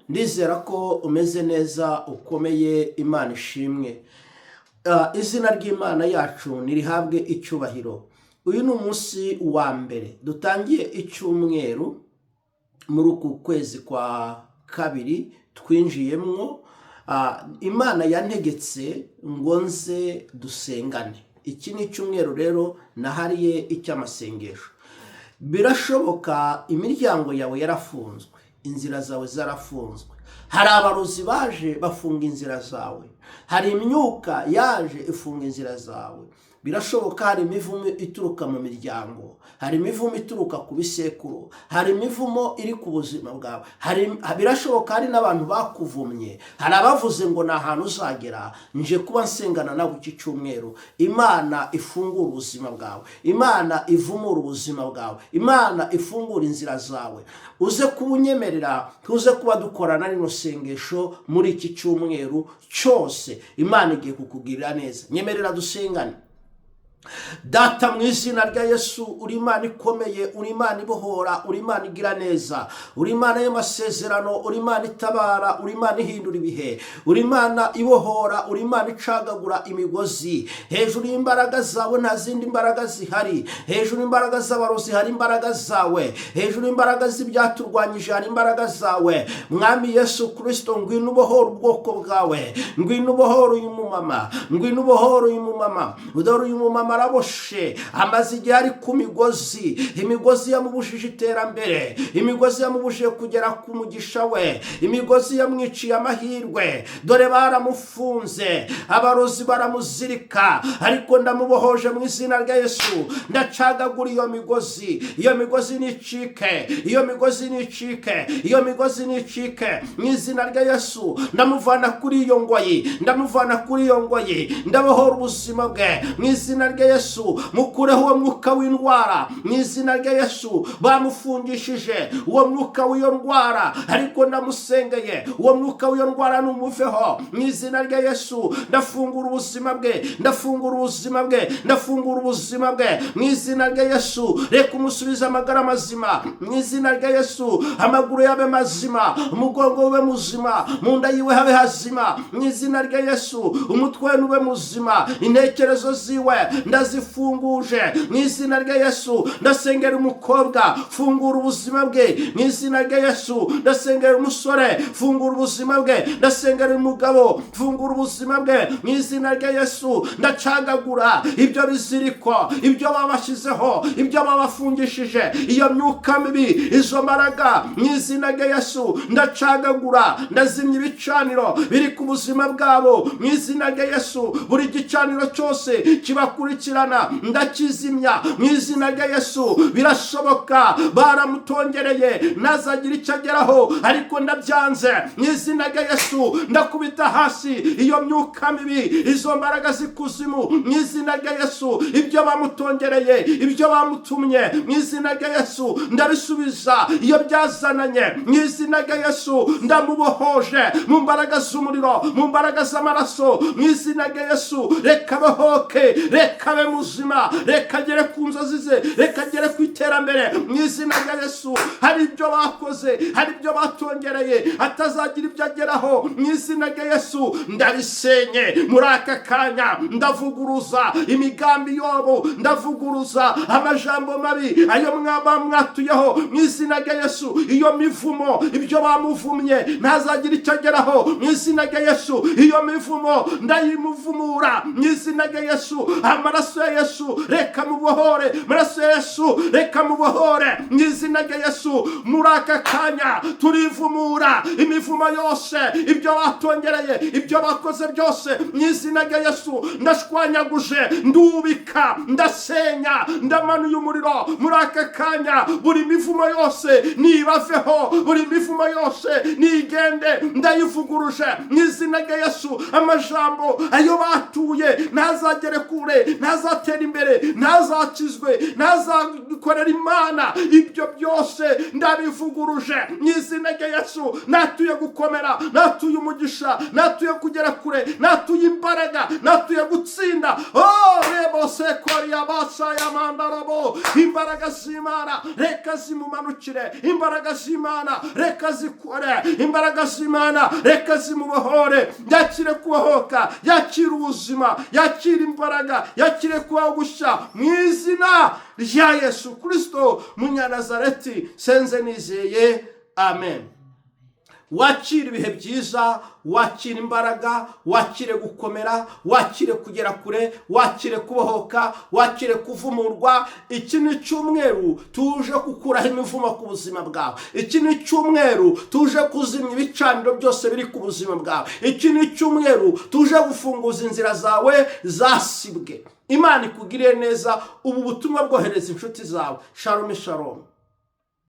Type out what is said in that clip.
Ndizera ko umeze neza, ukomeye. Imana ishimwe. Izina ry'Imana yacu nirihabwe icyubahiro. Uyu ni umunsi wa mbere dutangiye icyumweru muri uku kwezi kwa kabiri twinjiyemwo. Imana yantegetse ngo nze dusengane. Iki ni icyumweru rero nahariye icy'amasengesho. Birashoboka imiryango yawe yarafunzwe, inzira zawe zarafunzwe, hari abarozi baje bafunga inzira zawe, hari imyuka yaje ifunga inzira zawe. Birashoboka hari imivumo ituruka mu miryango, hari imivumo ituruka ku bisekuru, hari imivumo iri ku buzima bwawe, birashoboka hari n'abantu bakuvumye, hari abavuze ngo ni ahantu uzagera. Nje kuba nsengana nawe iki cyumweru. Imana ifungura ubuzima bwawe, Imana ivumura ubuzima bwawe, Imana ifungura inzira zawe. Uze kuba unyemerera tuze kuba dukorana rino sengesho muri iki cyumweru cyose. Imana igiye kukugirira neza. Nyemerera dusengane. Data, mu izina rya Yesu, uri Imana ikomeye, uri Imana ibohora, uri Imana igira neza, uri Imana y'amasezerano, uri Imana itabara, uri Imana ihindura ibihe, uri Imana ibohora, uri Imana icagagura imigozi. Hejuru y'imbaraga zawe nta zindi mbaraga zihari. Hejuru y'imbaraga z'abarozi hari imbaraga zawe. Hejuru y'imbaraga z'ibyaturwanyije hari imbaraga zawe. Mwami Yesu Kirisito, ngwino ubohore ubwoko bwawe, ngwino ubohore uyu mumama, ngwino ubohore uyu mumama. Dore uyu mumama araboshe, amaze igihe ari ku migozi. Imigozi yamubujije iterambere, imigozi yamubujije kugera ku mugisha we, imigozi yamwiciye amahirwe. Dore baramufunze, abarozi baramuzirika, ariko ndamubohoje mu izina rya Yesu. Ndacagagura iyo migozi, iyo migozi nicike, iyo migozi nicike, iyo migozi nicike mu izina rya Yesu. Ndamuvana kuri iyo ngoyi, ndamuvana kuri iyo ngoyi. Ndabohora ubuzima bwe mu izina rya Yesu. Mukureho uwo mwuka w'indwara mu izina rya Yesu. Bamufungishije uwo mwuka w'iyo ndwara, ariko ndamusengeye, uwo mwuka w'iyo ndwara numuveho mu izina rya Yesu. Ndafungura ubuzima bwe, ndafungura ubuzima bwe, ndafungura ubuzima bwe mu izina rya Yesu. Reka umusubize amagara mazima mu izina rya Yesu. Amaguru yabe mazima, umugongo ube muzima, mu nda yiwe habe hazima mu izina rya Yesu. Umutwe we ube muzima, intekerezo ziwe ndazifunguje mu izina rya Yesu. Ndasengera umukobwa, fungura ubuzima bwe mu izina rya Yesu. Ndasengera umusore, fungura ubuzima bwe. Ndasengera umugabo, fungura ubuzima bwe mu izina rya Yesu. Ndacagagura ibyo biziriko, ibyo babashyizeho, ibyo babafungishije, iyo myuka mibi, izo mbaraga mu izina rya Yesu. Ndacagagura, ndazimya ibicaniro biri ku buzima bwabo mu izina rya Yesu. Buri gicaniro cyose kibakurikirana ndakizimya mu izina rya Yesu. Birashoboka baramutongereye ntazagira icyo ageraho, ariko ndabyanze mu izina rya Yesu. Ndakubita hasi iyo myuka mibi, izo mbaraga z'ikuzimu mu izina rya Yesu. Ibyo bamutongereye, ibyo bamutumye, mu izina rya Yesu ndabisubiza iyo byazananye mu izina rya Yesu. Ndamubohoje mu mbaraga z'umuriro, mu mbaraga z'amaraso, mu izina rya Yesu. Reka abohoke, reka abe muzima, reka agere ku nzozi ze, reka agere ku iterambere mu izina rya Yesu. Hari ibyo bakoze, hari ibyo batongereye atazagira ibyo ageraho, mu izina rya Yesu ndabisenye muri aka kanya. Ndavuguruza imigambi yobo, ndavuguruza amajambo mabi ayo mwaba mwatuyeho mu izina rya Yesu. Iyo mivumo, ibyo bamuvumye, ntazagira icyo ageraho mu izina rya Yesu. Iyo mivumo ndayimuvumura mu izina rya Yesu. Amaraso ya Yesu reka mubohore, amaraso ya Yesu reka mubohore mu izina rya Yesu. Muri aka kanya turivumura imivumo yose, ibyo batongereye, ibyo bakoze byose mu izina rya Yesu. Ndashwanyaguje, ndubika, ndasenya, ndamanuye umuriro muri aka kanya. Buri mivumo yose nibaveho, buri mivumo yose nigende, ndayivuguruje mu izina rya Yesu. Amajambo ayo batuye ntazagere kure, ntazagire icyo ageraho mu izina rya Yesu. ntazatera imbere, ntazakizwe, ntazakorera Imana. Ibyo byose ndabivuguruje mu izina rya Yesu. Natuye gukomera, natuye umugisha, natuye kugera kure, natuye imbaraga, natuye gutsinda. Oh, rebo sekoriya basaya mandarabo. Imbaraga z'Imana reka zimumanukire, imbaraga z'Imana reka zikore, imbaraga z'Imana reka zimubohore. Yakire kubohoka, yakire ubuzima, yakire imbaraga, yakire kubaho gushya mu izina rya Yesu Kirisito Munyanazareti. Senze nizeye, amen. Wakire ibihe byiza, wakire imbaraga, wakire gukomera, wakire kugera kure, wakire kubohoka, wakire kuvumurwa. Iki ni icyumweru tuje gukuraho imivumo ku buzima bwawe. Iki ni icyumweru tuje kuzimya ibicaniro byose biri ku buzima bwawe. Iki ni icyumweru tuje gufunguza inzira zawe zasibwe. Imana ikugiriye neza. Ubu butumwa bwohereza inshuti zawe. Shalom, shalom.